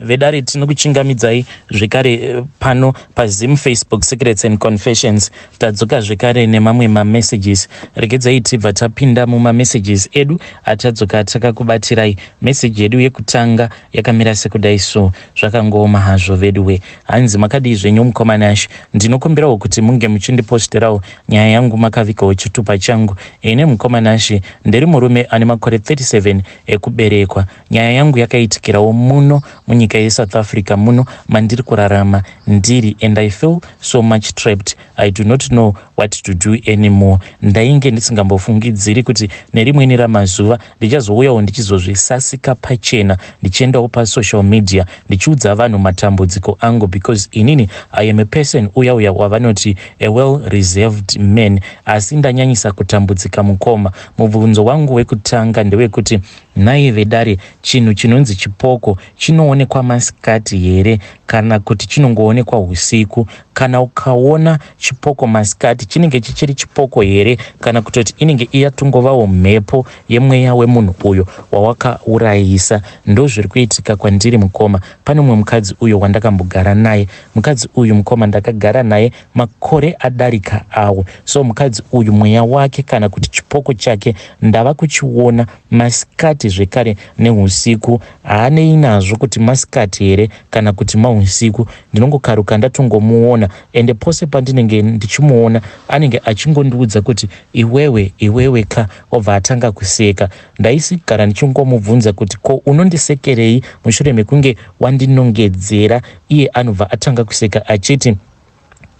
Vedare, tinokuchingamidzai zvekare pano paZim Facebook Secrets and Confessions. Tadzoka zvekare nemamwe mamessages. Regedzai tibva tapinda mumamessages edu atadzoka takakubatirai. Meseji yedu yekutanga yakamira sekudai so. Zvakangooma hazvo veduwe. Hanzi, "Makadii zvenyu mukoma Nash? Ndinokumbirawo kuti munge muchindiposterawo nyaya yangu makavigawo chitupa changu. Ine mukoma Nash, ndiri murume ane makore 37 ekuberekwa. Nyaya yangu yakaitikirawo muno munyika yeSouth Africa, muno mandiri kurarama ndiri, and I feel so much trapped. I do not know what to do anymore. Ndainge ndisingambofungidziri kuti nerimweni ramazuva ndichazouyawo ndichizozvisasika pachena, ndichiendawo pasocial media ndichiudza vanhu matambudziko angu, because inini I am a person uya uya wavanoti a well reserved man, asi ndanyanyisa kutambudzika mukoma. Mubvunzo wangu wekutanga ndewekuti, nhai vedare, chinhu chinonzi chipoko chinoonekwa masikati here kana kuti chinongoonekwa usiku? Kana ukaona chipoko masikati, chinenge chichiri chipoko here kana kutoti inenge iyatongovawo mhepo yemweya wemunhu uyo wawakaurayisa? Ndozviri kuitika kwandiri mukoma. Pane mumwe mukadzi uyo wandakambogara naye. Mukadzi uyu mukoma, ndakagara naye makore adarika awo. So mukadzi uyu, mweya wake kana kuti chipoko chake ndava kuchiona masikati zvekare neusiku. Haanei nazvo kuti masikati here kana kuti mausiku, ndinongokaruka ndatongomuona. Ende pose pandinenge ndichimuona, anenge achingondiudza kuti, 'Iwewe, iwewe ka,' obva atanga kuseka. Ndaisigara ndichingomubvunza kuti, 'Ko unondisekerei mushure mekunge wandinongedzera?' Iye anobva atanga kuseka achiti,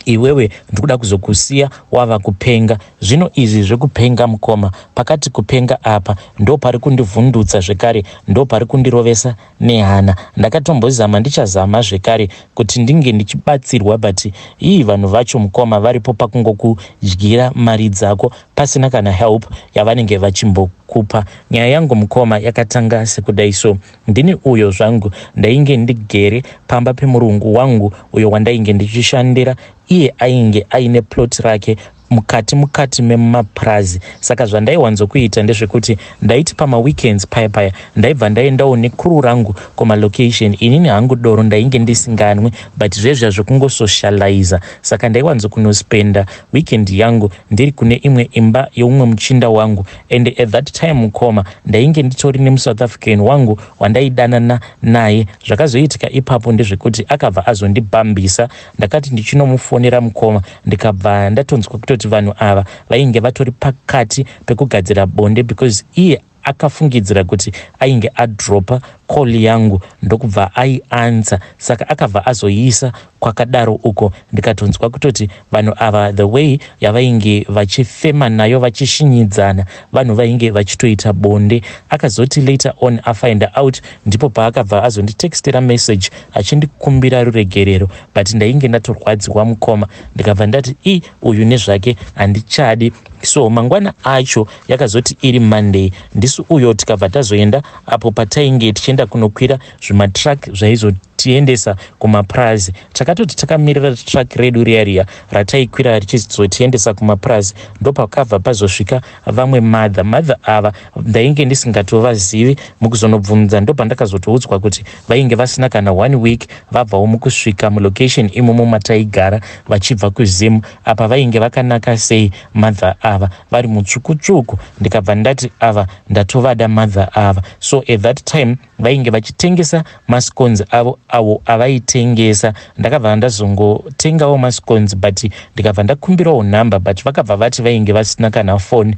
'Iwewe, ndikuda kuzokusiya wava kupenga.' Zvino izvi zvekupenga mukoma, pakati kupenga apa ndo pari kundivhundutsa zvekare, ndo pari kundirovesa nehana. Ndakatombozama, ndichazama zvekare kuti ndinge ndichibatsirwa, but ii, vanhu vacho mukoma varipo pakungokudyira mari dzako pasina kana help yavanenge vachimbokupa. Nyaya yangu mukoma yakatanga sekudai so. Ndini uyo zvangu ndainge ndigere pamba pemurungu wangu uyo wandainge ndichishandira. Iye ainge aine plot rake mukati memapurazi. Saka zvandaiwanzokuita ndezvekuti ndaiti pamaweekends paya paya ndaibva ndaendawo necrew rangu kumalocation. Inini hangu doro ndainge ndisinganwi, but zvezva zvekungosocializa. Saka ndaiwanzokunospenda weekend yangu ndiri kune imwe imba yeumwe muchinda wangu. And at that time mukoma, ndainge nditori nemuSouth African wangu wandaidanana naye. Zvakazoitika ipapo ndezvekuti akabva azondibhambisa. Ndakati ndichinomufonera mukoma, ndikabva ndatonzwa kutoti vanhu ava vainge vatori pakati pekugadzira bonde, because iye akafungidzira kuti ainge adropa call yangu, ndokubva aiansa. Saka akabva azoiisa kwakadaro uko. Ndikatonzwa kutoti vanhu ava, the way yavainge vachifema nayo, vachishinyidzana, vanhu vainge vachitoita bonde. Akazoti later on afind out, ndipo paakabva azonditextera message achindikumbira ruregerero, but ndainge ndatorwadziwa mukoma. Ndikabva ndati, 'I, uyu nezvake handichadi.' So mangwana acho yakazoti iri Monday, ndisu uyo tikabva tazoenda apo patainge tichienda kunokwira zvimatruck zvaizotiendesa kumapurazi. Takatoti takamirira truck redu riya riya rataikwira richizotiendesa kumapurazi, ndopakabva pazosvika vamwe mother. Mother ava ndainge ndisingatovazivi. Mukuzonobvunza, ndopandakazotoudzwa kuti vainge vasina kana one week vabvawo mukusvika mulocation imomo mataigara vachibva kuZim. Apa vainge vakanaka sei mother ava, vari mutsvukutsvuku. Ndikabva ndati, 'Ava ndatovada mother ava.' So at that time vainge vachitengesa mascones avo avo avaitengesa. Ndakabva ndazongotengawo mascones, but ndikabva ndakumbirawo nhamba, but vakabva vati vainge vasina kana foni.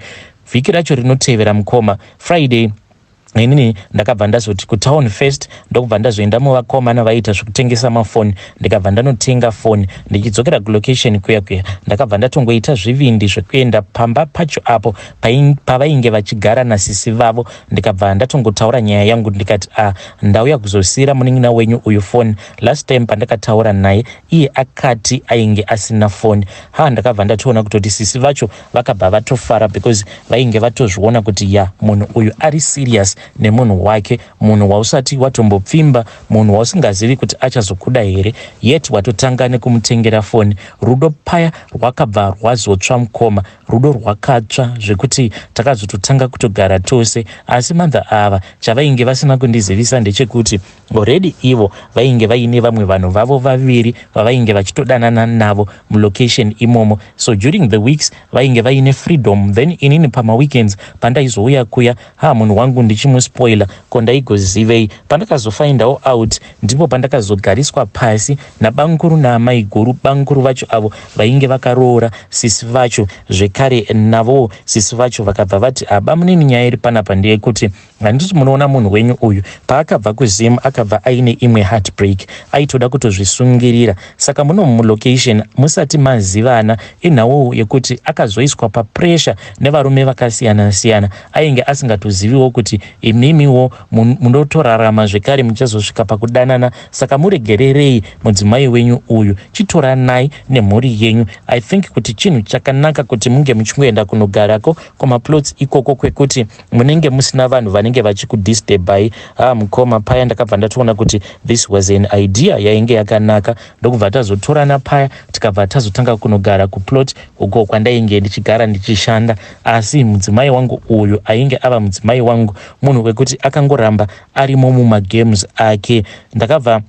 Vhiki racho rinotevera mukoma, Friday, inini ndakabva ndazoti kutown first, ndokubva ndazoenda muvakomana vaiita zvekutengesa mafoni, ndikabva ndanotenga foni. Ndichidzokera kulocation kuya kuya, ndakabva ndatongoita zvivindi zvekuenda pamba pacho apo pavainge vachigara nasisi vavo. Ndikabva ndatongotaura nyaya yangu, ndikati, "A, ndauya kuzosiyira munin'ina wenyu uyu foni. Last time pandakataura naye, iye akati ainge asina foni." Ha, ndakabva ndatoona kutoti sisi vacho vakabva vatofara, because vainge vatozviona kuti ya, munhu uyu ari serious. Nemunhu wake, munhu wausati watombopfimba, munhu wausingazivi kuti achazokuda here, yet watotanga nekumutengera foni. Rudo paya rwakabva rwazotsva, mukoma. Rudo rwakatsva zvekuti takazototanga kutogara tose. Asi mother ava, chavainge vasina kundizivisa ndechekuti already ivo vainge vaine vamwe vanhu vavo vaviri vavainge vachitodanana navo mulocation imomo. So during the weeks vainge vaine freedom, then inini pamaweekends pandaizouya kuya, ha, munhu wangu ndichimuspoila. Ko ndaigozivei? Pandakazofindawo out ndipo pandakazogariswa pasi nabamukuru naamai guru. Bamukuru vacho avo vainge vakaroora sisi vacho zvekare, navowo sisi vacho vakabva vati, "Abamunini, nyaya iri panapa ndeyekuti handiti munoona munhu wenyu uyu paakabva kuZim akabva aine imwe heartbreak, aitoda kutozvisungirira. Saka muno mulocation musati mazivana, inhauwo yekuti akazoiswa papressure nevarume vakasiyana-siyana. Ainge asingatoziviwo kuti imimiwo munotorarama zvekare, muchazosvika pakudanana. Saka muregererei mudzimai wenyu uyu, chitoranai nemhuri yenyu. I think kuti chinhu chakanaka kuti munge muchingoenda kunogarako kumaplots ikoko kwekuti munenge musina vanhu vanenge vachikudisturbai." Ha, mukoma, paya ndakabva ndatoona kuti this was an idea yainge yakanaka. Ndokubva tazotorana paya, tikabva tazotanga kunogara kuplot uko kwandainge ndichigara ndichishanda. Asi mudzimai wangu uyu ainge ava mudzimai wangu, munhu wekuti akangoramba arimo mumagames ake. Ndakabva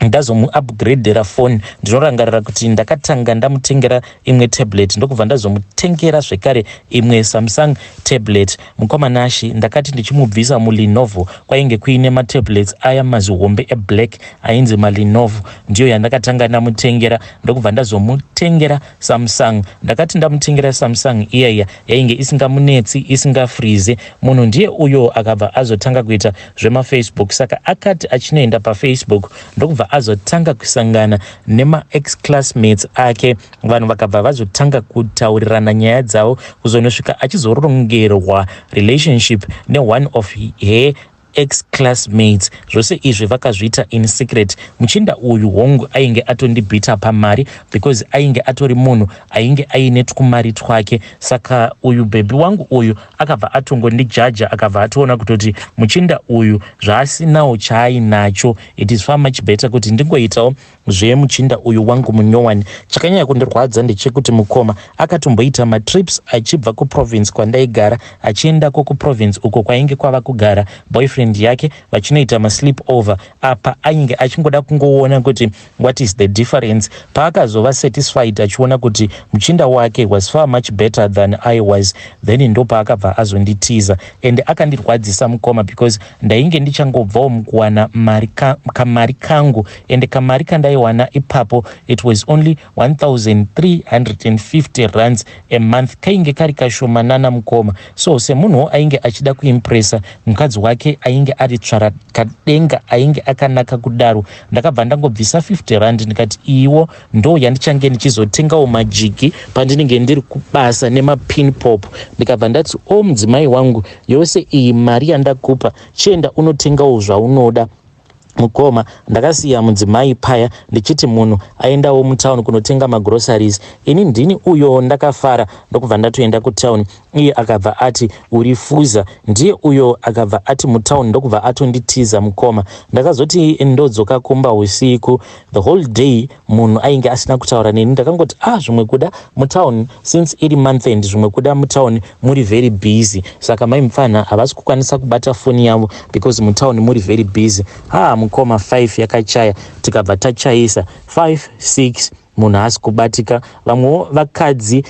ndazomuupgradera phone. Ndinorangarira kuti ndakatanga ndamutengera imwe tablet, ndokubva ndazomutengera zvekare imwe Samsung tablet. Mukoma Nashi, ndakati ndichimubvisa muLenovo, kwainge kuine matablets aya mazihombe eblack ainzi maLenovo, ndiyo yandakatanga ndamutengera, ndokubva ndazomutengera Samsung. Ndakati ndamutengera Samsung iyaiya, yainge isingamunetsi, isingafreeze. Munhu ndiye uyo akabva azotanga kuita zvemaFacebook. Saka akati achinoenda paFacebook, ndokubva azotanga kusangana nemaex classmates ake. Vanhu vakabva vazotanga kutaurirana nyaya dzavo, kuzonosvika achizorongerwa relationship neone of her ex classmates. Zvose izvi vakazviita in secret. Muchinda uyu, hongu, ainge atondibhita pamari because ainge atori munhu ainge aine twumari twake. Saka uyu baby wangu uyu akabva atongondijaja, akabva atoona kutoti muchinda uyu zvaasinawo chaainacho, it is far much better kuti ndingoitawo zvemuchinda uyu wangu munyowani. Chakanyanya kundirwadza ndechekuti, mukoma, akatomboita matrips achibva kuprovince kwandaigara achiendako kuprovince uko kwainge kwava kugara boyfriend yake, vachinoita masleep over. Apa ainge achingoda kungoona kuti what is the difference. Paakazova satisfied achiona kuti muchinda wake was far much better than I was, then ndopaakabva azonditiza. And akandirwadzisa, mukoma, because ndainge ndichangobvawo mukuwana kamari kangu, and kamari kandaiwana ipapo, it was only 1350 rands a month. Kainge kari kashomanana, mukoma. So semunhuwo ainge achida kuimpresa mukadzi wake, ainge ari tsvara kadenga, ainge akanaka kudaro, ndakabva ndangobvisa 50 rand, ndikati iwo ndo yandichange ndichizotengawo majigi pandinenge ndiri kubasa nemapin pop. Ndikabva ndati, "O mudzimai wangu, yose iyi mari yandakupa, chienda unotengawo zvaunoda." Mukoma, ndakasiya mudzimai paya ndichiti munhu aendawo mutauni kunotenga magroceries. Ini ndini uyo ndakafara, ndokubva ndatoenda kutauni. Iye akabva ati, "Uri fuza." Ndiye uyo akabva ati mutauni, ndokubva atonditiza. Mukoma, ndakazoti ndodzoka kumba usiku, the whole day munhu ainge asina kutaura neni. Ndakangoti, "Ah, zvimwe kuda mutauni, since iri month end, zvimwe kuda mutauni muri very busy, saka mai mupfanha havasi kukwanisa kubata foni yavo because mutauni muri very busy." Ha, mukoma, 5 yakachaya, tikabva tachaisa 5 6, munhu haasi kubatika. Vamwewo vakadzi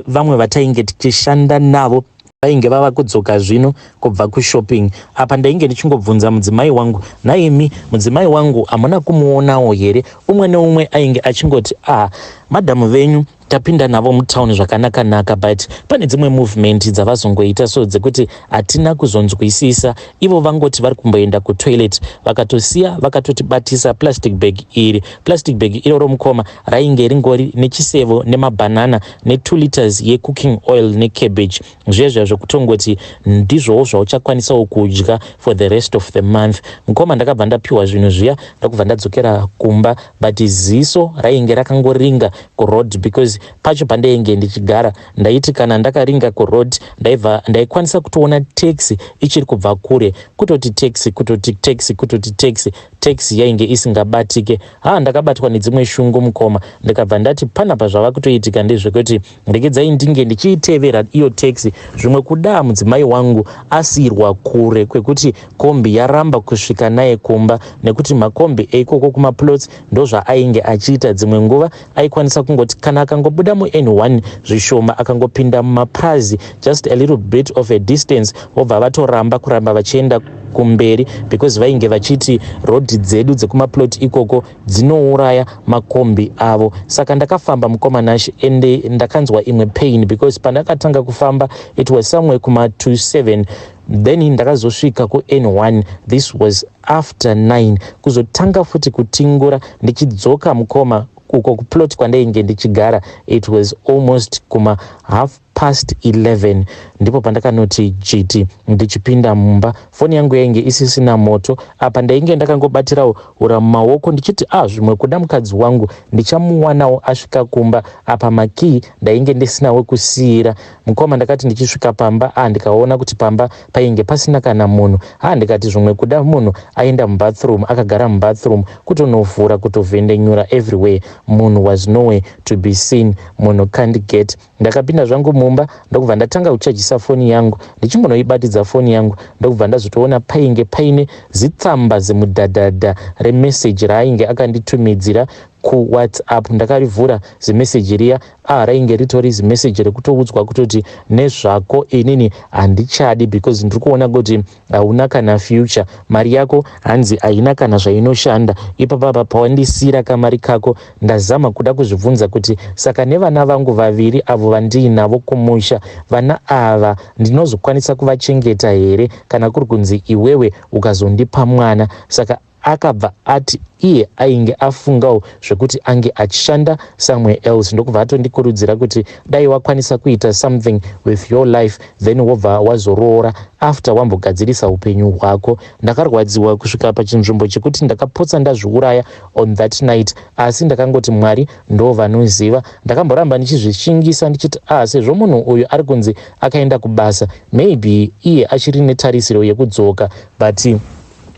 vamwe vatainge tichishanda navo vainge vava kudzoka zvino kubva kushopping. Apa ndainge ndichingobvunza mudzimai wangu, "Naimi mudzimai wangu hamuna kumuonawo here?" Umwe neumwe ainge achingoti, "Ah, madhamu venyu tapinda navo mutauni zvakanaka-naka, but pane dzimwe movement dzavazongoita so dzekuti hatina kuzonzwisisa. Ivo vangoti vari kumboenda kutoilet, vakatosiya vakatotibatisa plastic bag iri." Plastic bag iroro, mukoma, rainge ringori nechisevo nemabhanana ne2 liters yecooking oil necabbage, zvezva zvekutongoti ndizvowo zvauchakwanisawo kudya for the rest of the month. Mukoma, ndakabva ndapiwa zvinhu zviya, ndakubva ndadzokera kumba, but ziso rainge rakangoringa kuroad because Because pacho pandainge ndichigara, ndaiti kana ndakaringa kuroad, ndaibva ndaikwanisa kutoona taxi ichiri kubva kure. Kutoti taxi, kutoti taxi, kutoti taxi, taxi yainge isingabatike. Ha, ndakabatwa nedzimwe shungu, mukoma. Ndikabva ndati panapa zvava kutoitika ndezvekuti regedzai ndinge ndichiitevera iyo taxi. Zvimwe kuda mudzimai wangu asiyirwa kure kwekuti kombi yaramba kusvika naye kumba, nekuti makombi eikoko kumaplots ndozvaainge achiita. Dzimwe nguva aikwanisa kungoti kana akangobuda muN1 zvishoma, akangopinda mumapurazi just a little bit of a distance, vobva vatoramba kuramba vachienda kumberi, because vainge vachiti rodhi dzedu dzekumaplot ikoko dzinouraya makombi avo. Saka ndakafamba, mukoma Nash, ende ndakanzwa imwe pain, because pandakatanga kufamba it was somewhere kuma 27, then ndakazosvika kuN1, this was after 9. Kuzotanga futi kutingura ndichidzoka, mukoma, uko kuplot kwandainge ndichigara, it was almost kuma 11:30. Ndipo pandakanoti jiti ndichipinda mumba, foni yangu yainge isisina moto. Apa ndainge ndakangobatirawo ura mumaoko ndichiti, "A ah, zvimwe kuda mukadzi wangu ndichamuwanawo asvika kumba." Apa makii ndainge ndisina wekusiyira, mukoma. Ndakati ndichisvika pamba, a ah, ndikaona kuti pamba painge pasina kana munhu. Ha, ndikati zvimwe kuda munhu aenda mubathroom, akagara mubathroom. Kutonovhura, kutovhendenyura everywhere, munhu was nowhere to be seen. Munhu can't get. Ndakapinda zvangu mumba, ndokubva ndatanga kuchajisa foni yangu. Ndichingonoibatidza foni yangu, ndokubva ndazotoona painge paine zitsamba zimudhadhadha remeseji raainge akanditumidzira kuWhatsApp. Ndakarivhura zimeseji riya. Ah, rainge ritori zimeseji rekutoudzwa kutoti nezvako inini handichadi, because ndiri kuona kuti hauna kana future. Mari yako hanzi haina kana zvainoshanda. Ipapapa pawandisiyira kamari kako, ndazama kuda kuzvibvunza kuti saka nevana vangu vaviri avo vandiinavo kumusha, vana ava ndinozokwanisa kuvachengeta here kana kuri kunzi iwewe ukazondipa mwana? Saka akabva ati iye ainge afungawo zvekuti ange achishanda somewhere else, ndokubva atondikurudzira kuti dai wakwanisa kuita something with your life, then wobva wazoroora after wambogadzirisa upenyu hwako. Ndakarwadziwa kusvika pachinzvimbo chekuti ndakapotsa ndazviuraya on that night, asi ndakangoti Mwari ndo vanoziva. Ndakamboramba ndichizvishingisa ndichiti, "Ah, sezvo munhu uyu ari kunzi akaenda kubasa, maybe iye achiri netarisiro yekudzoka." But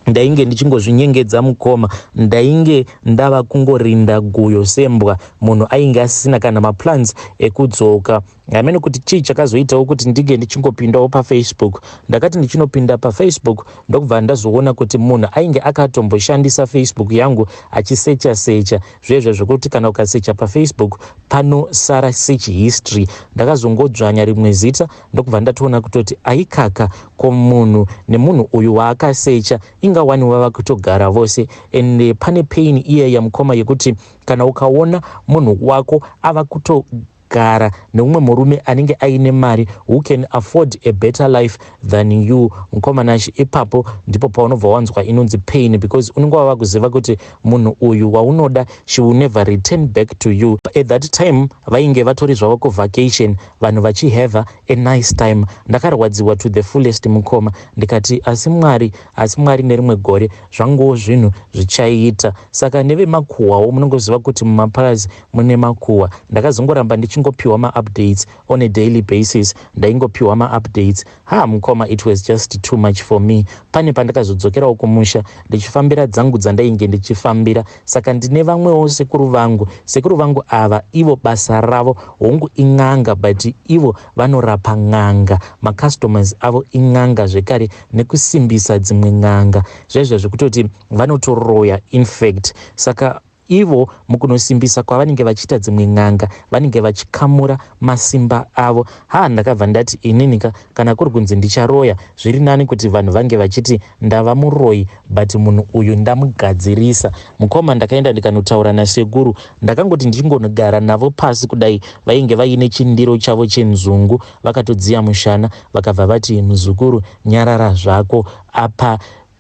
ndainge ndichingozvinyengedza, mukoma. Ndainge ndava kungorinda guyo sembwa. Munhu ainge asisina kana maplans ekudzoka. Hamene kuti chii chakazoitawo kuti ndinge ndichingopindawo paFacebook. Ndakati ndichinopinda paFacebook, ndokubva ndazoona kuti munhu ainge akatomboshandisa Facebook yangu achisecha secha zvezvo zvekuti kana ukasecha paFacebook panosara search history. Ndakazongodzvanya rimwe zita, ndokubva ndatoona kutoti aikaka, ko munhu nemunhu uyu waakasecha ingawani vava kutogara vose. And pane pain iye yamukoma yekuti kana ukaona munhu wako ava kutogara neumwe murume anenge aine mari, who can afford a better life than you, mukoma Nashi, ipapo ndipo paunobva wanzwa inonzi pain, because unenge wava kuziva kuti munhu uyu waunoda, she will never return back to you. At that time vainge vatori zvavo kuvacation, vanhu vachihave a nice time. Ndakarwadziwa to the fullest, mukoma. Ndikati asi Mwari, asi Mwari, nerimwe gore zvanguwo zvinhu zvichaita. Saka nevemakuhwawo, munongoziva kuti mumapurazi mune makuhwa. Ndakazongoramba ndichingopiwa maupdates on a daily basis, ndaingopiwa maupdates. Ha, mukoma, it was just too much for me. Pane pandakazodzokerawo kumusha ndichifambira dzangu dzandainge ndichifambira. Saka ndine vamwewo sekuru vangu. Sekuru vangu ava, ivo basa ravo hongu in'anga, but ivo vanorapa n'anga. Macustomers avo in'anga zvekare, nekusimbisa dzimwe n'anga zvaizvo zvekutoti vanotoroya infact. Saka ivo mukunosimbisa kwavanenge vachiita dzimwe n'anga, vanenge vachikamura masimba avo. Ha, ndakabva ndati ininika kana kuri kunzi ndicharoya, zviri nani kuti vanhu vange vachiti ndava muroyi, but munhu uyu ndamugadzirisa. Mukoma, ndakaenda ndikanotaura nasekuru. Ndakangoti ndichingonogara navo pasi kudai, vainge vaine chindiro chavo chenzungu, vakatodziya mushana, vakabva vati, "Muzukuru, nyarara zvako." Apa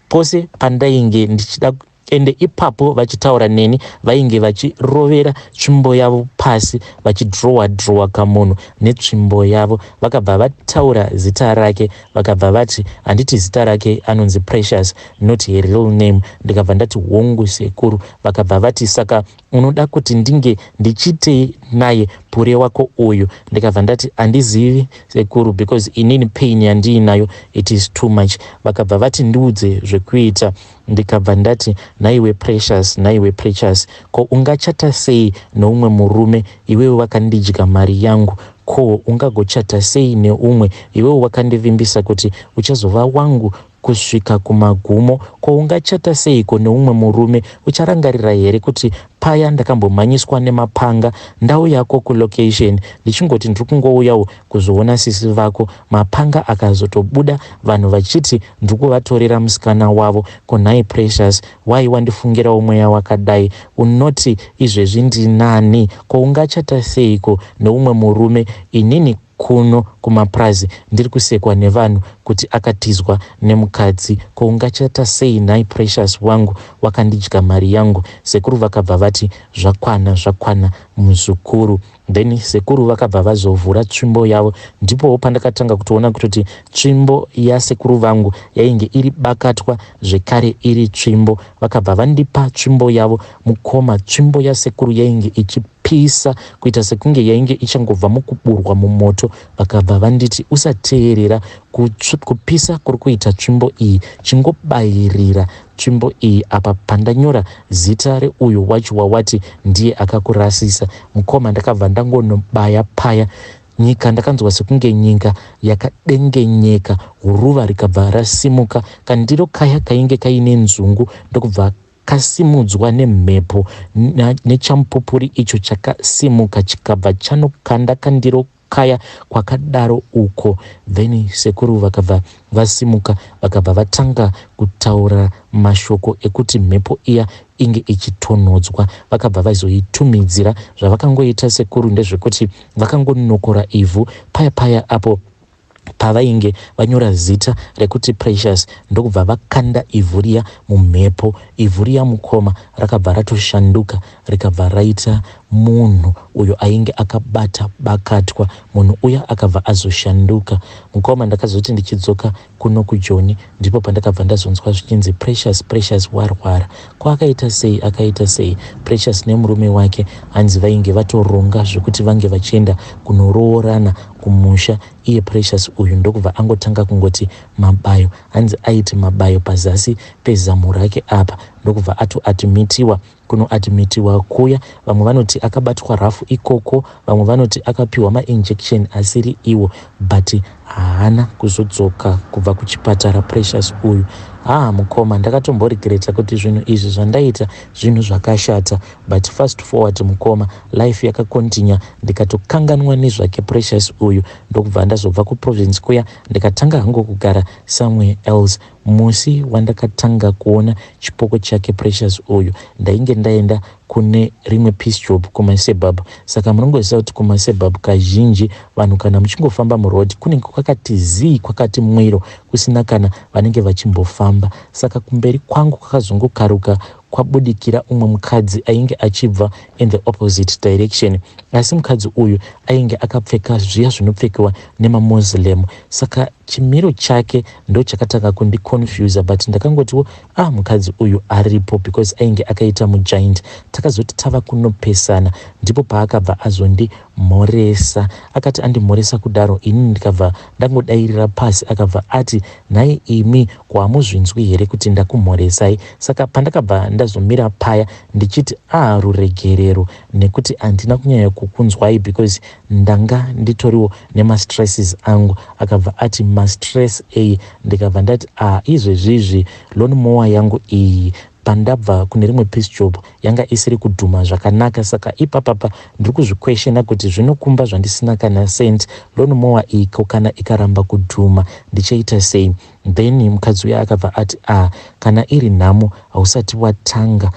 pose pandainge ndichida, ende ipapo vachitaura neni, vainge vachirovera tsvimbo yavo pasi, vachidhirowa dhirowa kamunhu netsvimbo yavo. Vakabva vataura zita rake, vakabva vati, "Handiti zita rake anonzi Precious, not her real name?" Ndikabva ndati, "Hongu, sekuru." Vakabva vati, "Saka unoda kuti ndinge ndichitei naye pure wako uyu. Ndikabva ndati handizivi sekuru because inini pain yandiinayo it is too much. Vakabva vati ndiudze zvekuita. Ndikabva ndati nhaiwe Precious, nhaiwe Precious, ko ungachata sei neumwe murume iwewe wakandidya mari yangu? Ko ungagochata sei neumwe iwewe wakandivimbisa kuti uchazova wangu kusvika kumagumo? Ko ungachata seiko neumwe murume? Ucharangarira here kuti paya ndakambomhanyiswa nemapanga ndauyako kulocation ndichingoti ndiri kungouyawo kuzoona sisi vako, mapanga akazotobuda vanhu vachiti ndiri kuvatorera musikana wavo. Ko nhai Precious, why wandifungirawo mweya wakadai? Unoti izvezvi ndinani? Ko ungachata seiko neumwe murume inini kuno kumapurazi ndiri kusekwa nevanhu kuti akatizwa nemukadzi? Ko ungachata sei nhai Precious wangu wakandidya mari yangu? Sekuru vakabva vati zvakwana, zvakwana muzukuru. Then sekuru vakabva vazovhura tsvimbo yavo. Ndipowo pandakatanga kutoona kutoti tsvimbo yasekuru vangu yainge iri bakatwa zvekare iri tsvimbo. Vakabva vandipa tsvimbo yavo mukoma. Tsvimbo yasekuru yainge ichipisa kuita sekunge yainge ichangobva mukuburwa mumoto. Vakabva vanditi usateerera kupisa kuri kuita tsvimbo iyi, chingobayirira tsvimbo iyi apa pandanyora zita reuyo wacho wawati ndiye akakurasisa. Mukoma, ndakabva ndangonobaya paya nyika, ndakanzwa sekunge nyika yakadengenyeka, huruva rikabva rasimuka. Kandiro kaya kainge kaine nzungu ndokubva kasimudzwa nemhepo nechamupupuri icho chakasimuka chikabva chanokanda kandiro kaya kwakadaro uko. Then sekuru vakabva vasimuka, vakabva vatanga kutaura mashoko ekuti mhepo iya inge ichitonhodzwa. Vakabva vazoitumidzira. Zvavakangoita sekuru ndezvekuti vakangonokora ivhu paya paya apo pavainge vanyora zita rekuti Precious, ndokubva vakanda ivhu riya mumhepo. Ivhu riya mukoma rakabva ratoshanduka rikabva raita munhu uyo ainge akabata bakatwa. Munhu uya akabva azoshanduka mukoma. Ndakazoti ndichidzoka kuno kuJoni ndipo pandakabva ndazonzwa zvichinzi Precious, Precious warwara. Ko akaita sei, akaita sei Precious nemurume wake? Hanzi vainge vatoronga zvekuti vange vachienda kunoroorana kumusha. Iye Precious uyu ndokubva angotanga kungoti mabayo, hanzi aiti mabayo pazasi pezamu rake apa, ndokubva atoadmitiwa. Kunoadmitiwa kuya vamwe vanoti akabatwa rafu ikoko, vamwe vanoti akapiwa mainjection asiri iwo, but haana kuzodzoka kubva kuchipatara Precious uyu. Haa mukoma, ndakatomboregreta kuti zvinhu izvi zvandaita zvinhu zvakashata, but fast forward mukoma, life yakakontinya, ndikatokanganwa nezvake Precious uyu. Ndokubva ndazobva kuprovince kuya, ndikatanga hangu kugara somewhere else. Musi wandakatanga kuona chipoko chake Precious uyu, ndainge ndaenda kune rimwe piece job kumasuburbs. Saka munongoziva kuti kumasuburbs kazhinji vanhu kana muchingofamba muroad kunenge kwakati zii, kwakati mwiro, kusina kana vanenge vachimbofamba. Saka kumberi kwangu kwakazongokaruka kwabudikira umwe mukadzi ainge achibva in the opposite direction, asi mukadzi uyu ainge akapfeka zviya zvinopfekiwa nemaMuslim. Saka chimiro chake ndo chakatanga kundiconfusa, but ndakangotiwo ah, mukadzi uyu aripo because ainge akaita mugiant. Takazoti tava kunopesana ndipo paakabva azondimhoresa. Akati andimhoresa kudaro, inini ndikabva ndangodairira pasi. Akabva ati, "Nhai imi, kwamuzvinzwi here kuti ndakumhoresai?" Saka pandakabva ndazomira paya ndichiti, "Ah, ruregerero nekuti handina kunyanya kukunzwai because ndanga nditoriwo nemastresses angu." Akabva ati, "Mastress ei?" Ndikabva ndati, "Ah, izvezvizvi lawn mower yangu iyi pandabva kune rimwe piece job yanga isiri kudhuma zvakanaka. Saka ipapapa ndiri kuzviquestiona kuti zvinokumba zvandisina kana cent, lawn mower iko kana ikaramba kudhuma ndichaita sei?" Then mukadzi uya akabva ati, "Ah, kana iri nhamo hausati watanga,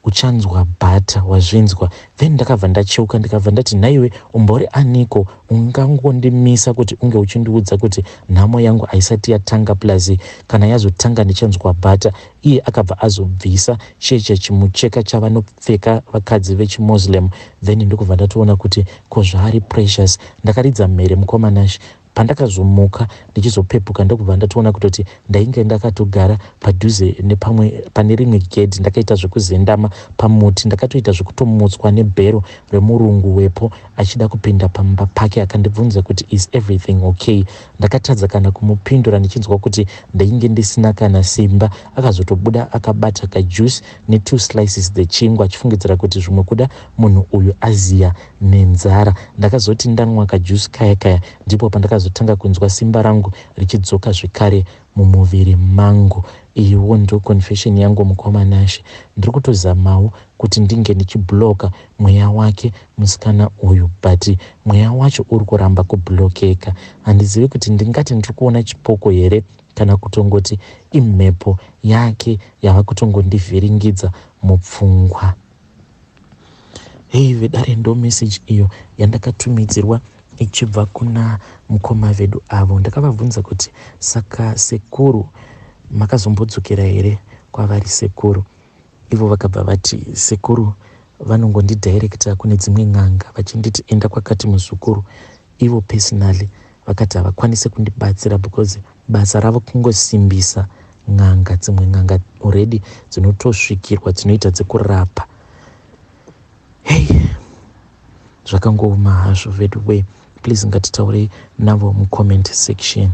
uchanzwa bhata, wazvinzwa?" Then ndakabva ndacheuka, ndikabva ndati, "Nhaiwe, umbori aniko ungangondimisa kuti unge uchindiudza kuti nhamo yangu haisati yatanga, plus kana yazotanga ndichanzwa bhata?" Iye akabva azobvisa cheche chimucheka chavanopfeka vakadzi vechiMuslim. Then ndokubva ndatoona kuti ko zvaari Precious. Ndakaridza mhere mukoma Nash. Pandakazomuka ndichizopepuka ndokubva ndatoona kutoti ndainge ndakatogara padhuze nepamwe pane rimwe gedhi ndakaita zvekuzendama pamuti. Ndakatoita zvekutomutswa nebhero remurungu wepo achida kupinda pamba pake akandibvunza kuti is everything okay. Ndakatadza kana kumupindura ndichinzwa kuti ndainge ndisina kana simba. Akazotobuda akabata kajuice netwo slices dzechingwa achifungidzira kuti zvimwe kuda munhu uyu aziya nenzara. Ndakazoti ndanwa kajuice kaya kaya ndipo pandakazotanga kunzwa simba rangu richidzoka zvekare mumuviri mangu. Iyiwo ndo confession yangu mukoma Nashe. Ndiri kutozamawo kuti ndinge ndichiblocker mweya wake musikana uyu but mweya wacho uri kuramba kublockeka. Handizivi kuti ndingati ndiri kuona chipoko here kana kutongoti imhepo yake yava kutongondivhiringidza mupfungwa. Hey vedare ndo message iyo yandakatumidzirwa ichibva kuna mukoma vedu avo. Ndakavabvunza kuti saka sekuru makazombodzokera here kwavari sekuru? Ivo vakabva vati sekuru vanongondidirecta kune dzimwe n'anga vachinditi enda kwakati muzukuru. Ivo personally vakati havakwanise kundibatsira because basa ravo kungosimbisa n'anga. Dzimwe n'anga already dzinotosvikirwa dzinoita dzekurapa. Hey, zvakangooma hazvo veduwe. Please ngatitaurei navo mucomment section.